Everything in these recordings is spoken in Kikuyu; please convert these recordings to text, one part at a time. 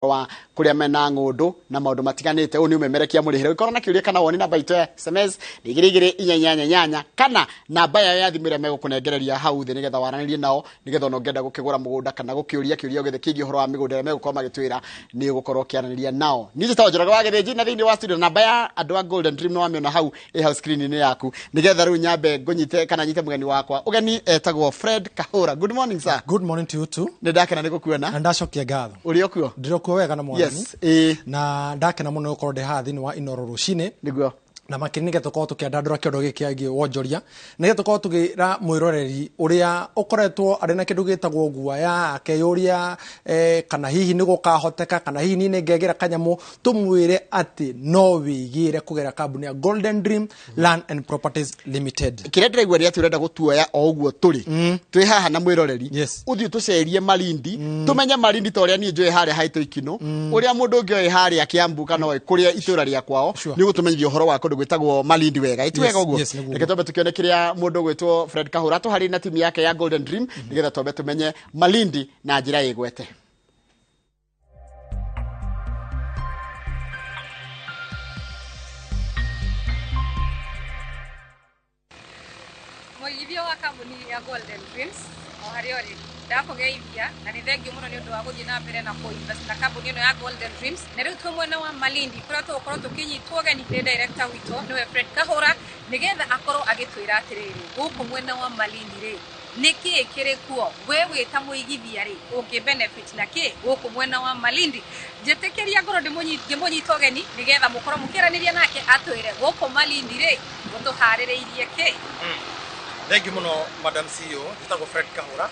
Wa kuria mena ng'ũndũ na maũndũ matiganĩte. Ũyũ nĩ ũmemerekia mũrĩhĩre. Ũngĩkorwo na kĩũria kana woni, namba itũ ya SMS nĩ 22488 kana namba yao ya thimũ ĩrĩa megũkũnengereria hau thĩ, nĩgetha waranĩrie nao, nĩgetha ona ũngĩenda gũkĩgũra mũgũnda kana gũkĩũria kĩũria gĩothe kĩgiĩ ũhoro wa mĩgũnda ĩrĩa megũkorwo magĩtwĩra, nĩ ũgũkorwo ũkĩaranĩria nao. Niĩ njĩtagwo Njoroge wa Gĩthĩnji, na thĩinĩ wa studio namba ya andũ a Golden Dream nĩ wamĩona hau ĩ hau screen-inĩ yaku, nĩgetha rĩu nyambe ngũnyite kana nyite mũgeni wakwa ũgeni etagwo Fred Kahũra. Good morning, sir. Good morning to you too. Nĩ ndakena nĩ gũkuona. Na ndacokia ngatho. Ũrĩ okuo? Ndĩrĩ okuo wega na Mwathani. Yes, ĩĩ. Na ndakena mũno gũkorwo ndĩ haha thĩinĩ wa Inoro rũcinĩ. Nĩguo. Na makĩria nĩgetha tũkorwo tũkĩandandũra kĩondo gĩkĩ kĩgiĩ wonjoria, nĩgetha tũkorwo tũkĩra mwĩroreri ũrĩa ũkoretwo arĩ na kĩndũ gĩtagwo guaya, akeyũria kana hihi nĩ gũkahoteka, kana hihi niĩ nĩngegĩra kanyamũ, tũmwĩre atĩ no wĩigĩre kũgerera kambuni ya Golden Dream Land and Properties Limited. Kĩrĩa ndĩraigua nĩ atĩ ũrenda gũtuoya o ũguo tũrĩ twĩ haha na mwĩroreri, ũthiĩ tũcerie Malindi, tũmenye Malindi ta ũrĩa niĩ njũĩ harĩa haitũ Ikinũ, ũrĩa mũndũ ũngĩ oĩ harĩa Kiambu kana oĩ kũrĩa itũra rĩa kwao. Nĩ ũgũtũmenyithia ũhoro wa kũndũ gwĩtagwo Malindi wega. Ĩti wega ũguo? Yes, nĩguo. Reke twambe tũkĩone kĩrĩa mũndũ ũgwĩtwo Fred Kahũra tũharĩ na timu yake ya Golden Dream, nĩgetha twambe tũmenye Malindi na njĩra ĩgwete. Mũigithia wa kambuni ya Golden Dreams o harĩa ũrĩ, ndakũgeithia na nĩ thengiũ mũno nĩ ũndũ wa gũthiĩ na mbere na kũ-invest na kambuni ĩno ya Golden Dreams. Na rĩu twĩ mwena wa Malindi kũrĩa tũgũkorwo tũkĩnyitwo ũgeni nĩ director witũ, nĩwe Fred Kahũra, nĩgetha akorwo agĩtwĩra atĩrĩrĩ, gũkũ mwena wa Malindi rĩ, nĩ kĩĩ kĩrĩ kuo, we wĩ ta mũigithia rĩ, ũngĩ benefit na kĩ gũkũ mwena wa Malindi. Njĩtĩkĩria ngorwo ngĩmũnyita ũgeni nĩgetha mũkorwo mũkĩaranĩria nake, atwĩre gũkũ Malindi rĩ, mũtũharĩrĩirie kĩ. Thank you mũno, Madam CEO. Njĩtagwo Fred Kahũra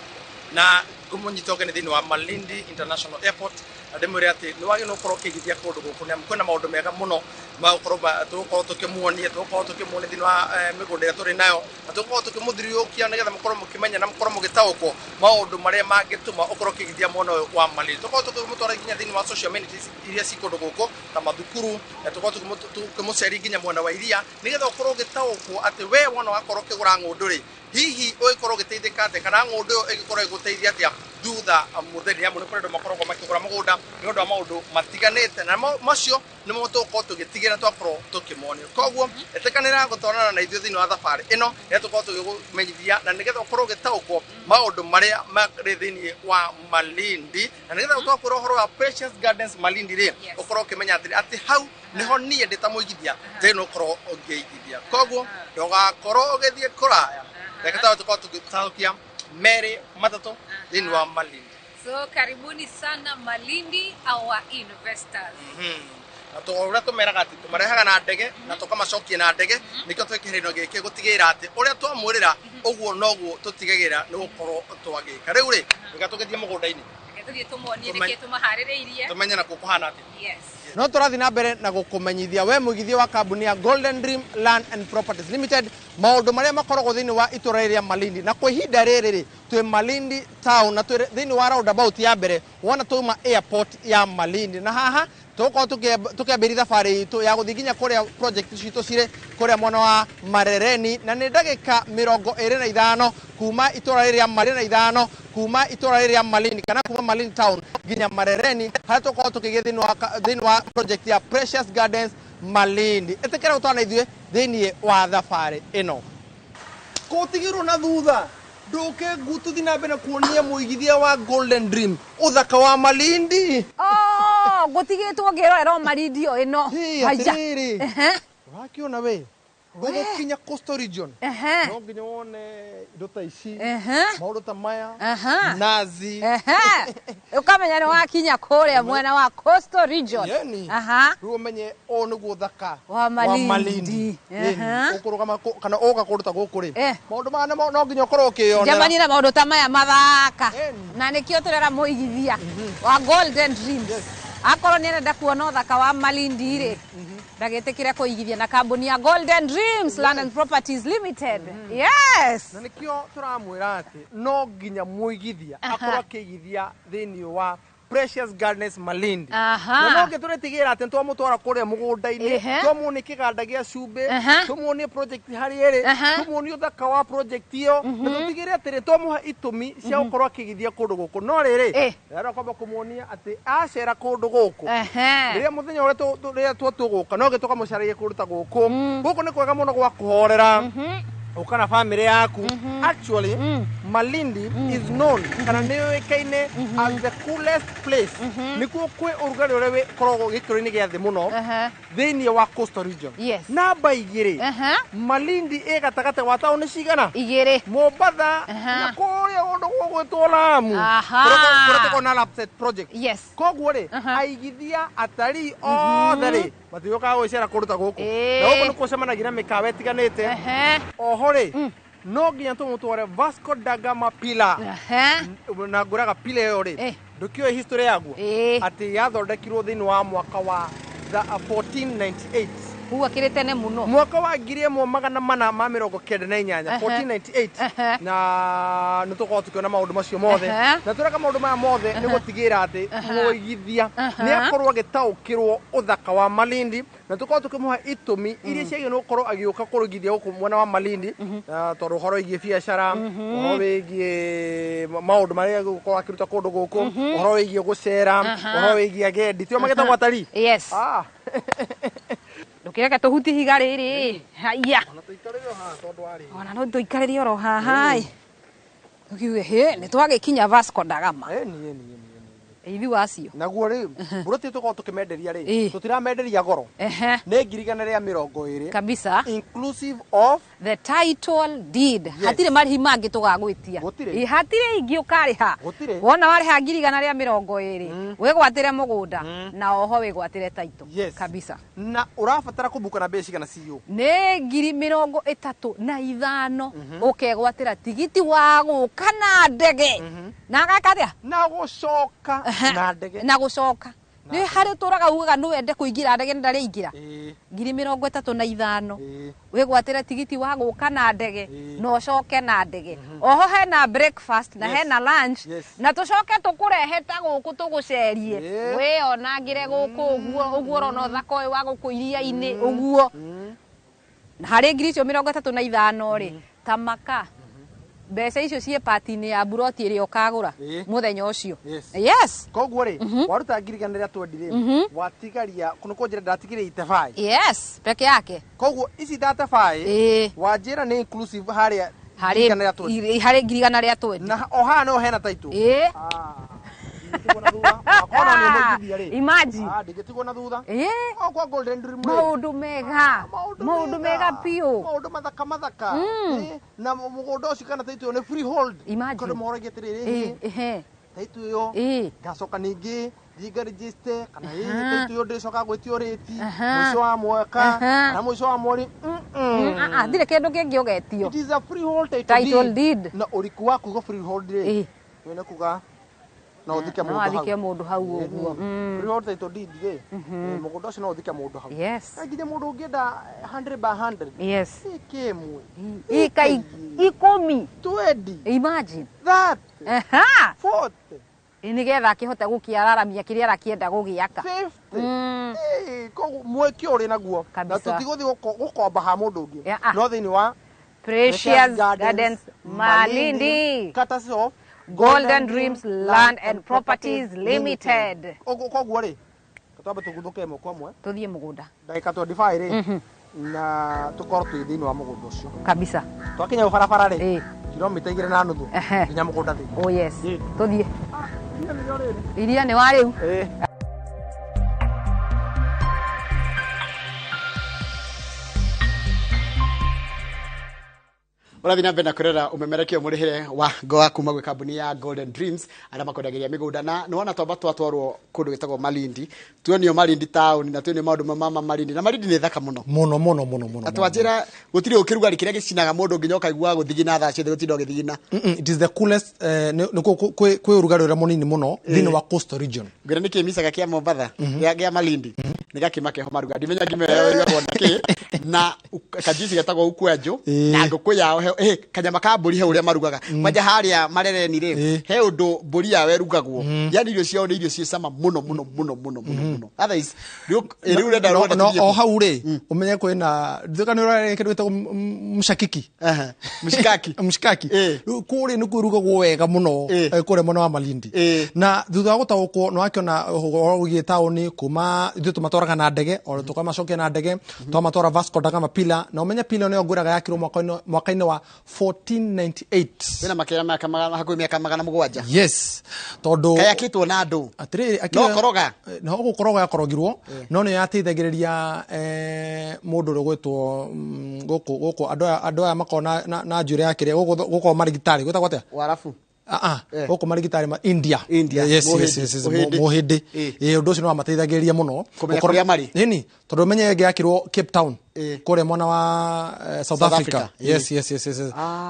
na ngũmũnyita ũgeni thĩinĩ wa Malindi International Airport, na ndĩmwĩre atĩ nĩ wagĩrĩirwo gũkorwo ũkĩigithia kũndũ gũkũ, nĩ amu kwĩna maũndũ mega mũno magũkorwo tũgũkorwo tũkĩmuonia, tũgũkorwo tũkĩmuonia thĩinĩ wa mĩgũnda ĩrĩa tũrĩ nayo, na tũgũkorwo tũkĩmũthiũrũrũkia nĩgetha mũkorwo mũkĩmenya na mũkorwo mũgĩtaũkwo maũndũ marĩa mangĩtũma ũkorwo ũkĩigithia mwena ũyũ wa Malindi. Tũgũkorwo tũkĩmũtwara nginya thĩinĩ wa social amenities iria ci kũndũ gũkũ ta mathukuru, na tũgũkorwo tũkĩmũceria nginya mwena wa iria, nĩgetha ũkorwo ũgĩtaũkwo atĩ we wona wakorwo ũkĩgũra ng'ũndũ rĩ, hihi ũgĩkorwo ũgĩteithĩka atĩa, kana ng'ũndũ ĩyo ĩgĩkorwo ĩgũteithia atĩa thutha mũtheri, amu nĩ kũrĩ andũ makoragwo makĩgũra mũgũnda nĩ ũndũ wa maũndũ matiganĩte, na macio nĩmo tũgũkorwo tũgĩtigĩra twakorwo tũkĩmonio. Koguo ĩtĩkanĩra gũtwarana na ithuĩ thĩinĩ wa thabarĩ ĩno ĩrĩa tũkorwo tũgĩkũmenyithia, na nĩgetha ũkorwo ũgĩtaũkwo maũndũ marĩa marĩ thĩinĩ wa Malindi, na nĩgetha twakwĩra ũhoro wa Precious Gardens Malindi rĩ, ũkorwo ũkĩmenya atĩ hau nĩho niĩ ndĩ ta mũigithia njagĩrĩirwo gũkorwo ngĩigithia. Koguo ndũgakorwo ũgĩthiĩ kũraya, reke tũkorwo tũgĩtaũkia merĩ matatũ thĩinĩ wa Malindi. So karibuni sana Malindi, our investors. Na ũrĩa tũmeraga atĩ tũmarehaga na ndege na tũkamacokia na ndege, nĩkĩo twĩkĩrĩro gĩkĩ gũtigĩrĩra atĩ ũrĩa twamwĩrĩra ũguo noguo tũtigagĩrĩra nĩ gũkorwo twagĩka. Rĩu rĩ, reke tũgĩthiĩ mũgũnda-inĩ. Reke tũthiĩ tũmonie nĩkĩĩ tũmaharĩrĩirie. Tũmenye na kũhana atĩa. Yes. No tũrathiĩ na mbere na gũkũmenyithia we mũigithia wa kambuni ya Golden Dream Land and Properties Limited maũndũ marĩa makoragwo thĩinĩ wa itũra rĩrĩ rĩa Malindi. Na kwa ihinda rĩrĩ rĩ, twĩ Malindi town na twĩ thĩinĩ wa roundabout ya mbere wona twauma airport ya Malindi, na haha tũgũkorwo tũkĩambĩrĩria thabarĩ itũ ya gũthiĩ nginya kũrĩa project citũ cirĩ kũrĩa mwena wa Marereni, na nĩ ndagĩka 25 kuma itũra rĩrĩ rĩa Malindi, na ithano kuma itũra rĩrĩ rĩa Malindi kana kuma Malindi town nginya Marereni, harĩa tũgũkorwo tũkĩgĩa thĩinĩ wa project ya Precious Gardens Malindi. Ĩtĩkĩra gũtwarana na ithuĩ thĩinĩ wa thabarĩ ĩno. Kũtigĩrwo na thutha, ndũke ngũtũthiĩ na mbere kuonia mũigithia wa Golden Dream ũthaka wa Malindi. Oh, ngũtigĩtwo ngĩrorera Malindi o ĩno. Hĩ, Haya. atĩrĩrĩ. Ũrakiona we? Ũgũkinya Coastal Region. No nginya wone indo ta ici. Maũndũ ta maya. Nazi. Ũkamenya nĩ wakinya kũrĩa mwena wa Coastal Region. Yeni. Rĩu ũmenye ũũ nĩguo ũthaka Wa wa Malindi. Malindi. Yeni. Ũkũrũgama kana ũka kũndũ ta gũkũ rĩ. Maũndũ maya no nginya ũkorwo ũkĩyonera. Njemanie na maũndũ ta maya mathaka. Yeni. Na nĩkĩo tũrera mũigithia wa Golden Dreams. Akorwo nĩ arenda kuona ũthaka wa Malindi rĩ, ndagĩtĩkĩre kũigithia na kambuni ya Golden Dreams Land and Properties Limited. Yes. Na nĩkĩo tũramwĩra atĩ no nginya mũigithia akorwo akĩigithia thĩinĩ wa Precious Gardens Malindi. Aha. Na no ngĩtũrĩtigĩra atĩ nĩtwamũtwara kũrĩa mũgũnda-inĩ, Ehe. twamuonie kĩganda gĩa cumbĩ, Aha. tũmuonie project harĩa ĩrĩ, Aha. tũmuonie ũthaka wa project ĩyo, na tũtigĩre atĩ nĩtwamũhe itũmi cia gũkorwo akĩgithia kũndũ gũkũ. No rĩrĩ, Eh. ndĩrenda kwamba kũmuonia atĩ acera kũndũ gũkũ, Ehe. rĩrĩa mũthenya ũrĩa rĩrĩa tũgũka no gĩtũkamũcaragia kũndũ ta gũkũ. Gũkũ nĩ kwega mũno gwa kũhorera, ũka na bamĩrĩ yaku. Actually, Malindi is known, kana nĩ yũĩkaine as the coolest place. Nĩkuo kwĩ ũrugarĩ ũrĩa ũkoragwo gĩkĩro-inĩ gĩa thĩ mũno Ehe. thĩinĩ wa coastal region. Yes. Namba 2, Ehe. Malindi ĩ gatagatĩ wa taũni cigana? 2. Mombatha Aha. na kũrĩa kũndũ gũgwĩtwo Lamu, Aha. kũrĩa tũkoragwo na Lapset project. Yes. Koguo rĩ, Aha. aigithia atarii othe rĩ, matiũkaga gwĩcera kũndũ ta gũkũ. Ĩĩ. Na gũkũ nĩ gũcemanagia na mĩkawa ĩtiganĩte. Ehe. Oho rĩ, no nginya tũmũtware Vasco da Gama Pillar. Ehe. Na ngũraga pillar ĩyo rĩ, Eh. ndũkĩũĩ history yaguo? Ĩĩ. Atĩ yathondekirwo thĩinĩ wa mwaka wa 1498. Uguo akĩrĩ tene mũno. Mwaka wa 1498, Ehe. 1498. Ehe. Na nĩ tũkorwo tũkĩona maũndũ macio mothe. Ehe. Na tũreka maũndũ maya mothe nĩ gũtigĩrĩra atĩ mũigithia Aha. nĩ akorwo agĩtaũkĩrwo ũthaka wa Malindi, na tũkorwo tũkĩmũhe itũmi iria ciagĩrĩirwo nĩ gũkorwo agĩũka kũrugithia gũkũ mwena wa Malindi, na tondũ ũhoro wĩgiĩ biacara, ũhoro wĩgiĩ maũndũ marĩa agũkorwo akĩruta kũndũ gũkũ, ũhoro wĩgiĩ gũcera, ũhoro wĩgiĩ agendi, tio magĩtagwo atarii. Yes. Ah. Ndũkĩreke tũhutie ihiga rĩrĩ. Haiya. Ona tũikarĩre o haha tondũ wa rĩrĩ. Ona no tũikarĩre oro haha ĩ. Tũkiuge hĩ, nĩ twagĩkinya Vasco da Gama. Ĩni, ĩni, ĩni, ĩni. Ithuĩ wacio. Naguo rĩ, mburoti tũkorwo tũkĩmenderia rĩ, Ĩ. tũtiramenderia goro. Ehe. Nĩ 120,000 Kabisa. Inclusive of The title deed. Yes. Hatirĩ marĩhi mangĩ tũgagwĩtia. Gũtirĩ. Ĩ, hatirĩ ingĩ ũkarĩha. Gũtirĩ. Wona warĩha 120,000, wĩgwatĩre mũgũnda na oho wĩgwatĩre title. Yes. Kabisa. Na ũrabatara kũmbuka na mbeca cigana CEO? Nĩ 35,000 ũkegwatĩra tigiti wa gũka na ndege. Na gaka atĩa? Na gũcoka na ndege. Na gũcoka. Nĩ harĩ ũtũraga ugaga nĩ wende kũingĩra ndege na ndarĩ ingĩra. Ĩĩ. 35,000 Ĩĩ. wĩgwatĩre tigiti wa gũka na ndege Ĩĩ. na ũcoke na ndege. Oho hena breakfast na Yes. hena lunch Yes. na tũcoke tũkũrehe ta gũkũ tũgũcerie, Ĩĩ. wĩonangĩre gũkũ ũguo ũguo ũrona ũthaka ũyũ wa gũkũ iria-inĩ ũguo. Na harĩ 35,000 rĩ, ta maka mbeca icio ciĩ pati-inĩ ya buroti ĩrĩa ũkagũra Ĩĩ. mũthenya ũcio. Yes. Yes. Koguo rĩ, waruta 120,000 watigaria kũnũ kũnjĩra ndatigire 85. Yes, peke yake. Koguo ici 35 Ĩĩ. wanjĩra nĩ inclusive harĩa Harĩ 120,000. harĩ 120,000. Na o haha no hena title. Ĩĩ. Ah, ndingĩtigwo na thutha. Wakona nĩ mũigithia rĩ. Imagine. Ah, ndingĩtigwo na thutha. Ĩĩ. O kwa Golden Dream rĩ. Maũndũ mega. Maũndũ mega biũ. Maũndũ mathaka mathaka. Ĩĩ, na mũgũnda ũcio kana title ĩyo nĩ freehold. Imagine. Kondũ mũhoragia atĩrĩrĩ, Ĩĩ, ehe. title ĩyo Ĩĩ. ngacoka ningĩ thiĩ ngarĩnjĩste kana ĩĩ Aha. title ĩyo ndĩcoka gwĩtio rĩti Aha. mũico wa mwaka Aha. kana mũico wa mweri. Ah, ah, ndirĩ kĩndũ kĩngĩ ũgetio. It is a freehold title Title deed. Na ũriku wa kuga freehold rĩ, Ĩĩ. nĩ nĩ kuga no ũthike No mũndũ athike hau. mũndũ hau ũguo. Freehold title deed rĩ, mũgũnda ũcio no ũthike mũndũ hau. Yes. Na nginya mũndũ ũngĩenda 100 by 100, Yes. ĩka ĩmwe, Ika 10. 20, Imagine. 30, Aha. 40, Nĩgetha akĩhote gũkĩararamia kĩrĩa arakĩenda gũgĩaka. 50. Mm. Ĩĩ, koguo mweke ũrĩ naguo na Kabisa. tũtigũthiĩ gũkomba ha mũndũ ũngĩ, Yeah, ah. no thĩinĩ wa Precious Gardens Malindi. courtesy of Golden Dreams Land and Properties Limited. Koguo rĩ, twambe tũguthũke ĩmwe kwa ĩmwe Tũthiĩ mũgũnda. Ndagĩka 25 rĩ, na tũkorwo twĩ thĩinĩ wa mũgũnda ũcio. Kabisa. Twakinya barabara rĩ, Ĩĩ. kilomita 2.5 Ehe. nginya mũgũnda thĩ. Oh yes. Ĩĩ. Tũthiĩ. Iria nĩrĩo rĩrĩ. Iria nĩ wa rĩu. Ĩĩ. Ũrathiĩ na mbere na kwĩrora ũmemerekio mũrĩhĩre wa ngoa kuma gwĩ kambuni ya Golden Dreams arĩa makwendagĩria mĩgũnda, na nĩwona twamba twatwarwo kũndũ gwĩtagwo Malindi, tuonio Malindi town na tuonio maũndũ ma Malindi, na Malindi nĩ thaka mũno. Mũno mũno mũno mũno. Na twanjĩra gũtirĩ ũkĩrugarĩ kĩrĩa gĩcinaga mũndũ nginya ũkaigua gũthigina thaa ciothe gũtinda ũgĩthigina. It is the coolest, nĩ kwĩ ũrugarĩ ũrĩa mũnini mũno thĩinĩ wa coastal region. Ngwĩra nĩkĩ micaga kĩa Mombatha gĩa Malindi nĩ Nĩ gakima keho maruga, ndimenya ngima ĩyo ĩrugagwo na kĩ, na kajuici getagwo ukwenjũ. Na ngũkũ yao he kanyama ka mbũri, he ũrĩa marugaga kwanja harĩa Marereni rĩ, he ũndũ mbũri yao ĩrugagwo, yani irio ciao nĩ irio ciĩ cama mũno mũno mũno mũno mũno mũno. Otherwise rĩu rĩu ũrenda No, ũrenda no, tũthiĩ o kũ? Hau rĩ, ũmenye kwĩna nduĩka nĩ ũrarĩa kĩndũ gĩtagwo mshakiki. Aha. Mshikaki. Mshikaki. Rĩu kũrĩa nĩ kwĩrugagwo wega mũno. Kũrĩa mwena wa Malindi. Na thutha wa gũtaũkwo nĩ wakĩona ũhoro wĩgiĩ taũni kuma ithuĩ tũmatwaraga na ndege, ona tũkamacokia na ndege, twamatwara Vasco da Gama Pillar, na ũmenye pillar nĩyo ngwĩraga yakirwo mwaka-inĩ wa 1498. Kwĩna makĩria mĩaka magana, hakuhĩ mĩaka 700. Yes, tondũ Kayakĩtwo na andũ. Atĩrĩrĩ. No koroga? No gũkoroga yakorogirwo, no nĩ yateithagĩrĩria mũndũ ũrĩa ũgwĩtwo gũkũ andũ aya makoragwo na njuĩrĩ ya kĩrĩa gũkũ marigitari gwĩtagwo atĩa? Warabu. Ah, ah, gũkũ marigitari ma India. India, Yes. Mũhĩndĩ, Yes, Mũhĩndĩ. Mũhĩndĩ. Ũndũ ũcio nĩ wamateithagĩrĩria mũno. Kũmenya Gũkorwo- kũrĩa marĩ. Ĩni, tondũ ũmenye ĩngĩ yakirwo Cape Town, kũrĩa mwena wa South South Africa. Africa. Yes.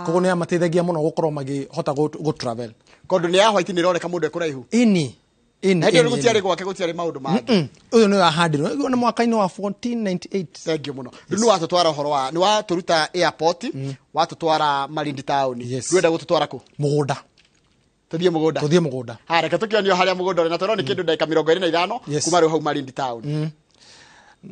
Koguo nĩ yamateithagia mũno gũkorwo makĩhota gũ travel. Kondũ nĩ ya white, nĩ ĩroneka mũndũ ekũraihu. Ini. Na hĩndĩ ĩyo Ini, gũtiarĩ ini. gwake, gũtiarĩ maũndũ mangĩ. Ũyũ nĩwe wahandirwo. Ũyũ nĩ mwaka-inĩ wa 1498. Thank you mũno. Rĩu nĩ watũtwara ũhoro wa, nĩ watũruta airport, watũtwara Malindi town. Yes. Rĩu ũrenda gũtũtwara kũ? Mũgũnda. Tũthiĩ mũgũnda. Tũthiĩ mũgũnda. Ha, reke tũkĩonio harĩa mũgũnda ũrĩ, na tũrona nĩ kĩndũ ndagĩka 25 kuma rĩu hau Malindi town.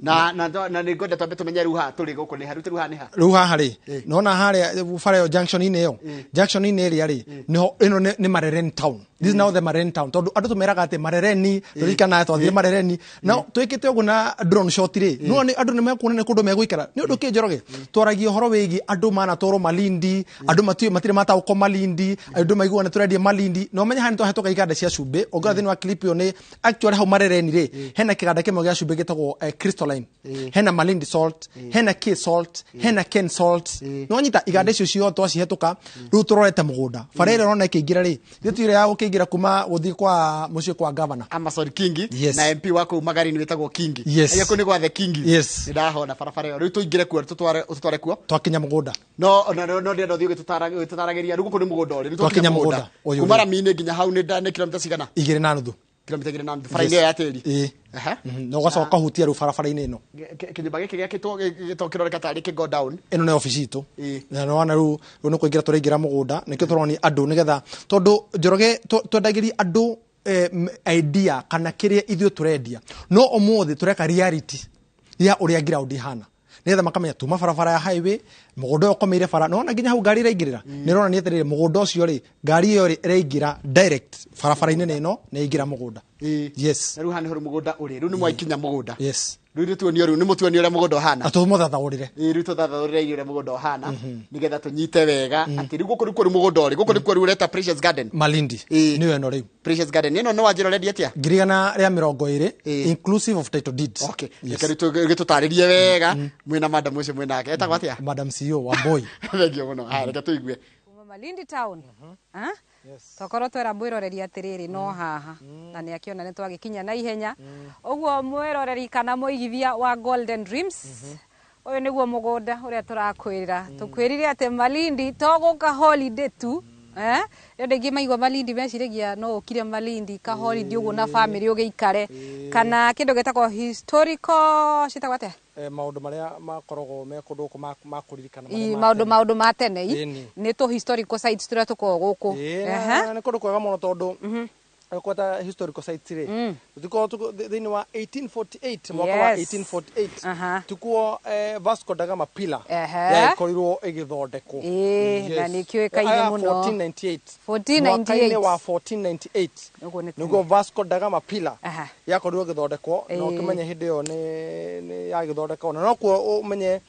Na nĩ ngwenda twambe tũmenye rĩu haha tũrĩ gũkũ nĩ ha, rĩu tũrĩ haha nĩ ha? Rĩu haha rĩ, nona harĩa bara ĩyo junction-inĩ ĩyo, junction-inĩ ĩrĩa rĩ, nĩho ĩno nĩ Marereni town. This is now the Marereni town, tondũ andũ tũmeraga atĩ Marereni tũririkana twathire Marereni na twĩkĩte ũguo na drone shot rĩ, no nĩ andũ nĩ mekuona nĩ kũndũ megũikara. Nĩ ũndũ kĩ, Njoroge, twaragia ũhoro wĩgiĩ andũ manatwarwo Malindi, andũ matiũĩ, matirĩ mataũkwo Malindi, andũ maiguaga nĩ tũrendia Malindi, na ũmenye haha nĩ twahĩtũka iganda cia cumbĩ. Ũngĩrora thĩinĩ wa clip ĩyo, nĩ actually hau Marereni rĩ, hena kĩganda kĩmwe gĩa cumbĩ gĩtagwo Crystalline, hena Malindi Salt, hena K Salt, hena Ken Salt. No nyita iganda icio ciothe twacihĩtũka. Rĩu tũrorete mũgũnda, bara ĩrĩa ũrona ĩkĩingĩra rĩ, ithuĩ tuire ya gũkĩingĩra kuma gũthiĩ kwa mũciĩ kwa governor. Amason Kingi. Yes. Na MP wa kũu Magarini wĩtagwo Kingi. Yes. Aya kũu nĩ gwa the Kingi. Yes. Nĩ ndahona barabara ĩyo. Rĩu tũingĩre kuo, ũtũtware kuo. Twakinya mũgũnda. No ndĩrenda ũthiĩ ũgĩtũtaragĩria rĩu gũkũ nĩ mũgũnda ũrĩ. Rĩu Twakinya mũgũnda ũyũ kuma rĩ. rami-inĩ nginya hau nĩ kilomita cigana? 2.5. Kilomita 2.5 bara-inĩ ĩyo ya tĩri. Ĩĩ. Aha. Na ũgacoka ũkahutia rĩu barabara-inĩ ĩno. Kĩnyũmba gĩkĩ gĩakĩtwo gĩtwo kĩroneka tarĩ kĩ go down. Ĩno nĩ obici itũ. Na nĩwona rĩu nĩ kũingĩra tũraingĩra mũgũnda, nĩkĩo tũronia andũ, nĩgetha tondũ Njoroge twendagĩria andũ idea kana kĩrĩa ithuĩ tũrendia, no ũmũthĩ tũreka reality ya ũrĩa ground ihana, nĩgetha makamenya tuma barabara ya highway, mũgũnda ũyũ ũkomeire bara. Nĩwona nginya hau ngari ĩraingĩrĩra, nĩ ĩronania atĩrĩrĩ, mũgũnda ũcio rĩ, ngari ĩyo rĩ ĩraingĩra direct barabara-inĩ ĩno nĩ ĩingĩra mũgũnda. Yes. Na rĩu haha nĩho rĩu mũgũnda ũrĩ, rĩu nĩ mwaikinya mũgũnda. Yes. Rĩu nĩ tuonio, rĩu nĩ mũtuonio ũrĩa mũgũnda ũhana. Na tũmũthathaũrĩre. Ĩĩ, rĩu tũthathaũrĩre ũrĩa mũgũnda ũhana, nĩgetha tũnyite wega atĩ rĩu gũkũ nĩkuo rĩu mũgũnda ũrĩ, gũkũ nĩkuo rĩu ũreta Precious Garden. Malindi. Nĩyo ĩno rĩu. Precious Garden ĩno nĩ wanjĩra ũrendia atĩa? 120,000, inclusive of title deeds. Okay. Yes. Reke rĩu gĩtũtarĩrie wega mwĩna madam ũcio mwĩnake etagwo atĩa? Madam CEO wa Boy. Thank you mũno. Haya, reke tũigue. Kuma Malindi town. Ah? Tokorwo twera mwĩroreri atĩrĩrĩ, no haha na nĩ akĩona nĩ twagĩkinya na ihenya ũguo. Mwĩroreri kana mũigithia wa Golden Dreams, ũyũ nĩguo mũgũnda ũrĩa tũrakwĩrĩra. Tũkwĩrire atĩ Malindi to gũka holiday tu. Eh? Andũ aingĩ maigua Malindi meciragia no ũkire Malindi ka holiday ũguo na family ũgĩikare, kana kĩndũ gĩtagwo historical, ciĩtagwo atĩa? Maũndũ marĩa makoragwo me kũndũ gũkũ ma kũririkana I, marĩa ma maũndũ tene. Maũndũ ma tene i. Ĩni. Nĩ tũ historical sites tũrĩa tũkoragwo gũkũ. Ĩĩ, na nĩ kũndũ kwega mũno tondũ kweta historical sites rĩ, tũtikoragwo thĩinĩ wa 1848, mwaka wa 1848, tukuo Vasco da Gama pillar yakorirwo ĩgĩthondekwo. Ĩĩ, na nĩ kĩũĩkaine Aya, mũno. 1498. 1498. Mwaka-inĩ wa 1498 Ũguo nĩ tene. nĩguo Vasco da Gama pillar yakorirwo ĩgĩthondekwo, na ũkĩmenye hĩndĩ ĩyo nĩ yagĩthondekwo, na nokuo ũmenye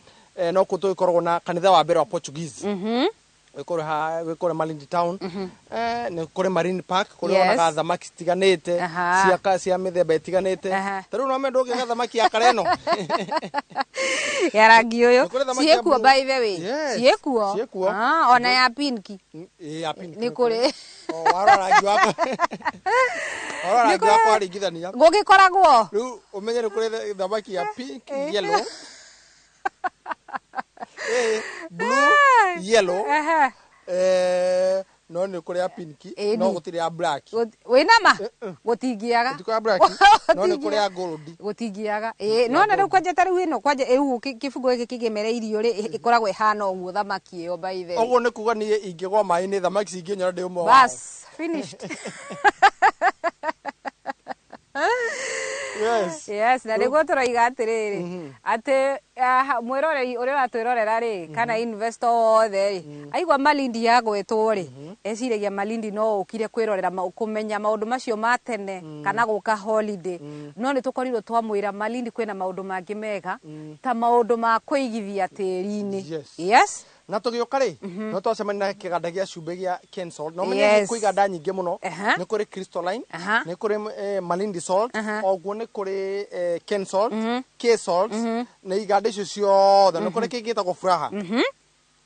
nokuo tũgĩkoragwo na kanitha wa mbere wa Portuguese wĩ kũrĩa Malindi town. Nĩ kũrĩ Marine Park kũrĩa wonaga thamaki citiganĩte, cia mĩthemba ĩtiganĩte. Ta rĩu no mende ũngĩga thamaki ya kareno Ya rangi ũyũ. Nĩ kũrĩ thamaki ya Ciĩkuo blue. by the way? Yes, Ciĩkuo. ciĩkuo. Ah, ona ya pinki? Ĩĩ, ya pink. Nĩ kũrĩ. O, warora rangi wakwa, warora rangi wakwa waringithania. Gũgĩkoragwo. Rĩu ũmenye nĩ kũrĩ thamaki ya pink, yellow, blue, yellow. No nĩ kũrĩ ya pinki, Ĩni. no gũtirĩ ya black. Wĩnama gũtingĩaga. Gũtirĩ ya black, no nĩ kũrĩ ya gold. Gũtingĩaga. Ĩĩ, nona rĩu kwanja ta rĩu ĩno kwanja ĩu kĩbungo gĩkĩ kĩgemereirio rĩ, ĩkoragwo ĩhana ũguo thamaki ĩyo, by the way. Ũguo nĩ kuga niĩ ingĩgwa maĩ-inĩ, thamaki cingĩnyora ndĩ ũmwe wao. Bas, finished. Yes. Yes, na nĩguo tũroiga atĩrĩrĩ, atĩ mwĩroreri ũrĩa ũratwĩrorera rĩ, kana investor wothe rĩ, aigua Malindi yagwetwo rĩ, eciragia Malindi no ũkire kwĩrorera kũmenya maũndũ macio ma tene kana gũka holiday. No nĩ tũkorirwo twamwĩra Malindi kwĩna maũndũ mangĩ mega ta maũndũ ma kũigithia tĩri-inĩ. Yes. Yes. Na tũgĩũka rĩ, no twacemania na kĩganda gĩa cumbĩ gĩa Kensalt. No menye Yes. kwĩ iganda nyingĩ mũno. Aha. Nĩ kũrĩ Crystalline, Aha. nĩ kũrĩ Malindi Salt, Aha. oguo nĩ kũrĩ Kensalt, K-Salt, na iganda icio ciothe. Nĩ kũrĩ kĩngĩ gĩtagwo Furaha.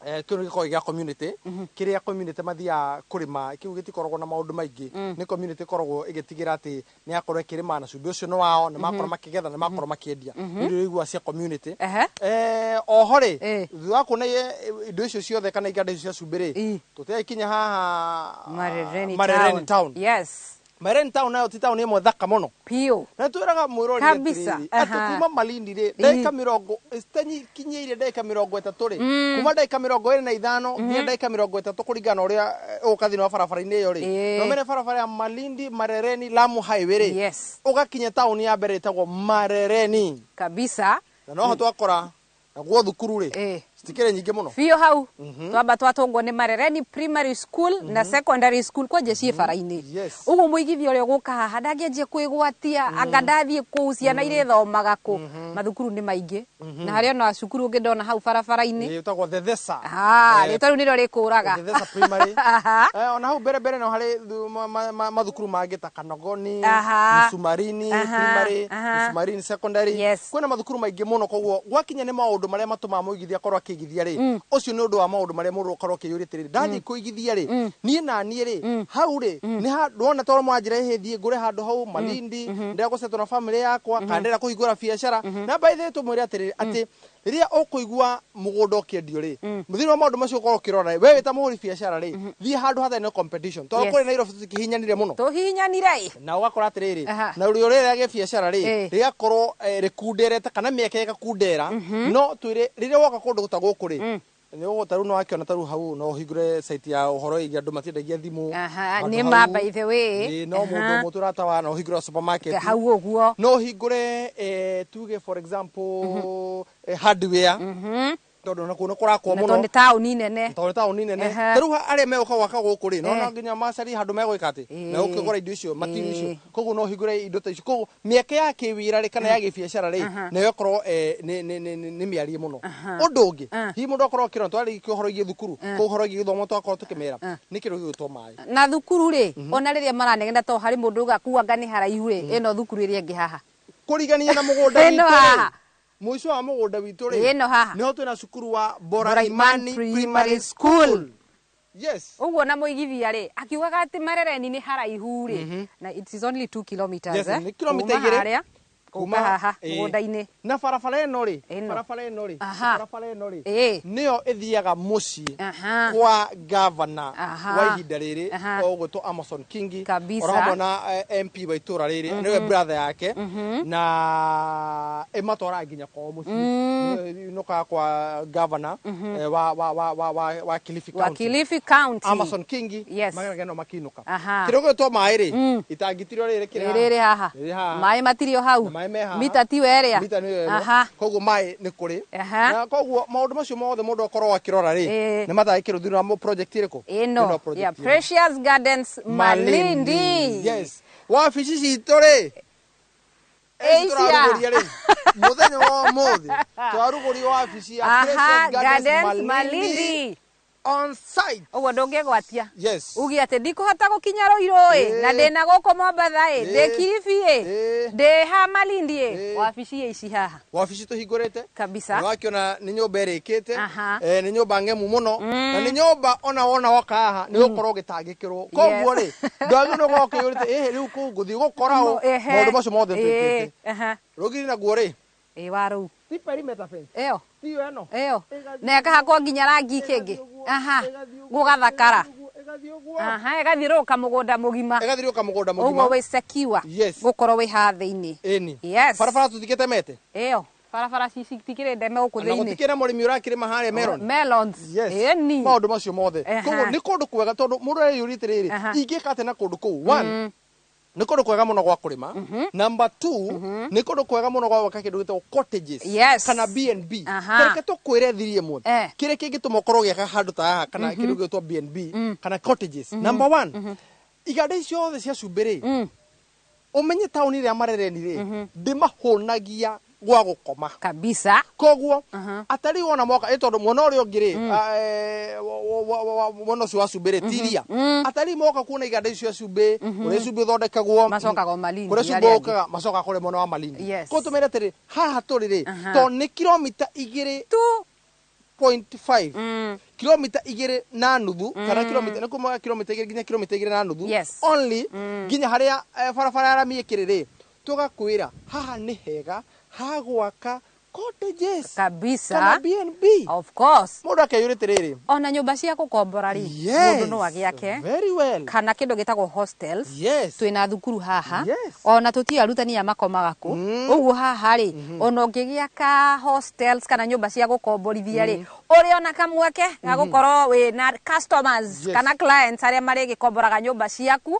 Kĩu nĩ gĩkoragwo gĩa community, kĩrĩa community mathiaga kũrĩma. Kĩu gĩtikoragwo na maũndũ maingĩ, nĩ community ĩkoragwo ĩgĩtigĩra atĩ nĩ yakorwo ĩkĩrĩma na cumbĩ ũcio nĩ wao, nĩ makorwo makĩgetha, nĩ makorwo makĩendia. Nĩ irio igua cia community. Oho rĩ, thutha wa kuona indo icio ciothe kana iganda icio cia cumbĩ rĩ, tũtigaikinya haha Marereni. Marereni Town. Yes. Marereni Town nayo ti taũni ĩmwe thaka mũno? Piũ. Na twĩraga mwĩrori Kabisa. atĩrĩrĩ, atĩ kuma Malindi rĩ, ndagĩka mĩrongo ĩtakinyĩire ndagĩka 30 rĩ, kuma ndagĩka 25 nginya ndagĩka 30, kũringana na ũrĩa ũgũka thĩinĩ wa barabara-inĩ ĩyo rĩ, no mene barabara ya Malindi Marereni Lamu Highway rĩ, ũgakinya taũni ya mbere ĩtagwo Marereni. Kabisa. Na noho twakora naguo thukuru rĩ, citikĩrĩ nyingĩ mũno. Biũ, hau twamba twatũngwo nĩ Marereni Primary School na Secondary School, kwanja ciĩ bara-inĩ. Ũguo mũigithia ũrĩa ũgũka haha ndangĩanjia kwĩgwatia anga ndathiĩ kũu ciana irĩthomaga kũ. Mathukuru nĩ maingĩ, na harĩ ona cukuru ũngĩ ndona hau barabara-inĩ. Ĩ, ĩtagwo Thethesa. Ah, rĩtwa rĩu nĩrĩo rĩkũraga. Thethesa Primary. Ona hau mbere mbere no harĩ mathukuru mangĩ ta Kanogoni, Msumarini Primary, Msumarini Secondary. Kwĩna mathukuru maingĩ mũno. Koguo gwakinya nĩ maũndũ marĩa matũmaga mũigithia akorwo akĩigithia rĩ, ũcio nĩ ũndũ wa maũndũ marĩa mũndũ akorwo akĩyũria atĩrĩrĩ, ndathiĩ kũigithia rĩ, niĩ na niĩ rĩ, hau rĩ nĩ handũ wona tondũ mwanjĩra ĩhĩ thiĩ ngũre handũ hau Malindi, ndĩrenda gũcetwo na famĩlĩ yakwa kana ndĩrenda kũhingũra biacara. Na by the way, tũmwĩre atĩrĩrĩ, atĩ rĩrĩa ũkũigua mũgũnda ũkĩendio rĩ, thĩinĩ wa maũndũ macio ũkorwo ũkĩrora rĩ, we wĩ ta mũhũri biacara rĩ, thiĩ handũ hatarĩ na competition, tondũ kũrĩ Nairobi tũtikĩhinyanire mũno. Tũhihinyanire ĩ. Na ũgakora atĩrĩrĩ, na ũrĩa ũrĩa gĩbiacara rĩ, rĩgakorwo rĩkunderete kana mĩeke ĩgakundera. No twĩre, rĩrĩa woka kũndũ ta gũkũ rĩ, nĩ ũgũ tarĩu no wakĩona tarĩu hau no ũhingũre site ya ũhoro ĩgiĩ andũ matiendagia thimũ. Aha, Handũ nĩ ma, hau, by the way. ĩ, no mũndũ ũmwe tũratawa no ũhingũre supermarket Hau ũguo. No ũhingũre tuge for example hardware, tondũ nakuo nĩ kũrakwo Na mũno. tondũ nĩ taũni nene. Tondũ nĩ taũni nene. Tarĩu arĩa megũka gwaka gũkũ rĩ, no no nginya macarie handũ megwĩka atĩ megũkĩgũra indo icio, material icio. Koguo no ũhingũre indo ta icio. Koguo mĩeke ya kĩwĩra rĩ, kana ya gĩbiacara rĩ, nayo ĩkorwo nĩ mĩarie mũno. Ũndũ ũngĩ, hihi mũndũ akorwo akĩrora twarĩ ũhoro ĩgiĩ thukuru, kũu ũhoro ĩgiĩ gĩthomo twakorwo tũkĩmera nĩ kĩndũ gĩgwĩtwo maĩ. Na thukuru rĩ, ona rĩrĩa maranegena to harĩ mũndũ uga kuanga nĩ haraihu rĩ, ĩno thukuru ĩrĩa ĩngĩ haha. Kũrigania na mũgũnda Ĩno witũ rĩ, haha. Mũico wa mũgũnda witũ rĩ, Ĩno haha. nĩho twĩna cukuru wa Bora Bora Imani Imani Primary Primary School. School. Yes. Ũguo na mũigithia rĩ, akiugaga atĩ Marereni nĩ haraihu rĩ, na it is only 2 kilometers. Yes, nĩ kilomita Kuma 2. harĩa kuma haha mũgũnda-inĩ. Na barabara ĩno rĩ, Ĩno. barabara ĩno rĩ, barabara ĩno rĩ, nĩyo ĩthiaga mũciĩ kwa gavana wa ihinda rĩrĩ, ũgwĩtwo Amason Kingi. Kabisa. Oro hamwe na MP wa itũra rĩrĩ, nĩwe brother yake, na ĩmatwaraga nginya kwao mũciĩ. Nĩyo ĩinũkaga kwa gavana wa Kilifi Wa County. Kilifi County. Amason Kingi. Mageragia no makinũka. Kĩrĩa gĩgwĩtwo maĩ rĩ, itangitirio rĩrĩ kĩrĩ rĩrĩ haha. Rĩrĩ haha. Maĩ matirio hau. Na maĩ me haha. Mita tiwe ĩrĩa. Mita nĩyo ĩno. Koguo maĩ nĩ kũrĩ. Na koguo maũndũ macio mothe mũndũ akorwo akĩrora rĩ, nĩ matangĩkĩrwo thĩinĩ wa project ĩrĩkũ? Ĩno Thĩinĩ wa project ya ĩno. Precious Gardens Malindi. Yes, wabici citũ rĩ, Asia. tũrarugũria rĩ, mũthenya wa ũmũthĩ twarugũria wabici ya Precious Gardens Gardens Malindi Malindi. on site. Ũguo ndũngĩgwatia Yes. uge atĩ ndikũhota gũkinya Rũirũ ĩ, na ndĩna gũkũ Mombatha ĩ, ndĩ Kilifi ĩ, ndĩ ha Malindi ĩ, wabici ĩ ici haha. Wabici tũhingũrĩte. Kabisa. Nĩ wakĩona nĩ nyũmba ĩrĩkĩte. Nĩ nyũmba ng'emu mũno, na nĩ nyũmba ona wona woka haha nĩ ũgũkorwo ũgĩtangĩkĩrwo. Koguo rĩ, ndwagĩrĩirwo gũkorwo ũkĩyũrĩte ĩhĩ rĩu kũu ngũthiĩ gũkora ũ. Maũndũ macio mothe twĩkĩte. Rũgiri naguo rĩ, Ĩ wa rũu. Ti perimeter fence. Ĩyo. Tiyo ĩno. Ĩyo Ĩgathiĩ na ĩkahakwo nginya rangi ĩgathiĩ kĩngĩ. ũguo, Aha, ĩgathiĩ ũguo, gũgathakara. ĩgathiĩ ũguo, Ĩgathiĩ ũguo. Aha, ĩgathiũrũrũka mũgũnda mũgima. Ĩgathiũrũrũka mũgũnda Ũguo mũgima. wĩ secure. Yes. Gũkorwo wĩ haha thĩinĩ. Ĩni. Yes. Barabara tũtikĩtemete. Ĩyo barabara citikĩrĩ ndeme gũkũ Na thĩinĩ. gũtikĩrĩ na mũrĩmi ũrakĩrĩma harĩa melon. Melons. Yes. Ĩni. Maũndũ macio mothe. Aha. Koguo nĩ kũndũ kwega tondũ mũndũ areyũria atĩrĩrĩ, Aha. ingĩka atĩa na kũndũ kũu? One, nĩ kũndũ kwega mũno gwa kũrĩma. Number two, nĩ kũndũ kwega mũno gwa gwaka kĩndũ gĩtagwo cottages Yes. kana B&B. Aha. Ta reke tũkwĩre thiri ĩmwe. Eh. Kĩrĩa kĩngĩtũma ũkorwo ũgĩaka handũ ta haha kana kĩndũ gĩgwĩtwo B&B kana cottages. Number one, iganda ici ciothe cia cumbĩ rĩ, ũmenye taũni ĩrĩa Marereni rĩ, ndĩmahũnagia gwa gũkoma. Kabisa. Koguo atari wona moka ĩ tondũ mwena ũrĩa ũngĩ rĩ, mwena ũcio wa cumbĩ rĩ tiria atari moka kuona iganda icio cia cumbĩ, ũrĩa cumbĩ ũthondekagwo, Macokaga o Malindi, kũrĩa cumbĩ arĩa angĩ. ũkaga macokaga kũrĩa mwena wa Malindi. Yes. Koguo tũmere atĩrĩ, haha tũrĩ rĩ, Aha. tondũ nĩ kilomita igĩrĩ Tu. point five, Mm. kilomita igĩrĩ na nuthu, kana kilomita nĩ kuma kilomita 2 nginya kilomita 2.5 Yes. only nginya harĩa barabara ya rami ĩkĩrĩ rĩ, tũgakwĩra haha nĩ hega ha gwaka cottages Kabisa. kana B&B. Of course. Mũndũ akeyũria atĩrĩrĩ, Ona nyũmba cia gũkombora rĩ, Yes. mũndũ no agĩake. Very well. Kana kĩndũ gĩtagwo hostels. Yes. Twĩna thukuru haha. Yes. Ona tũtirĩ arutani aya makomaga kũ. Ũguo haha rĩ, ona ũngĩgĩaka hostels kana nyũmba cia gũkomborithia rĩ, ũrĩ ona kamweke ga gũkorwo wĩna customers Yes. kana clients arĩa marĩgĩkomboraga nyũmba ciaku.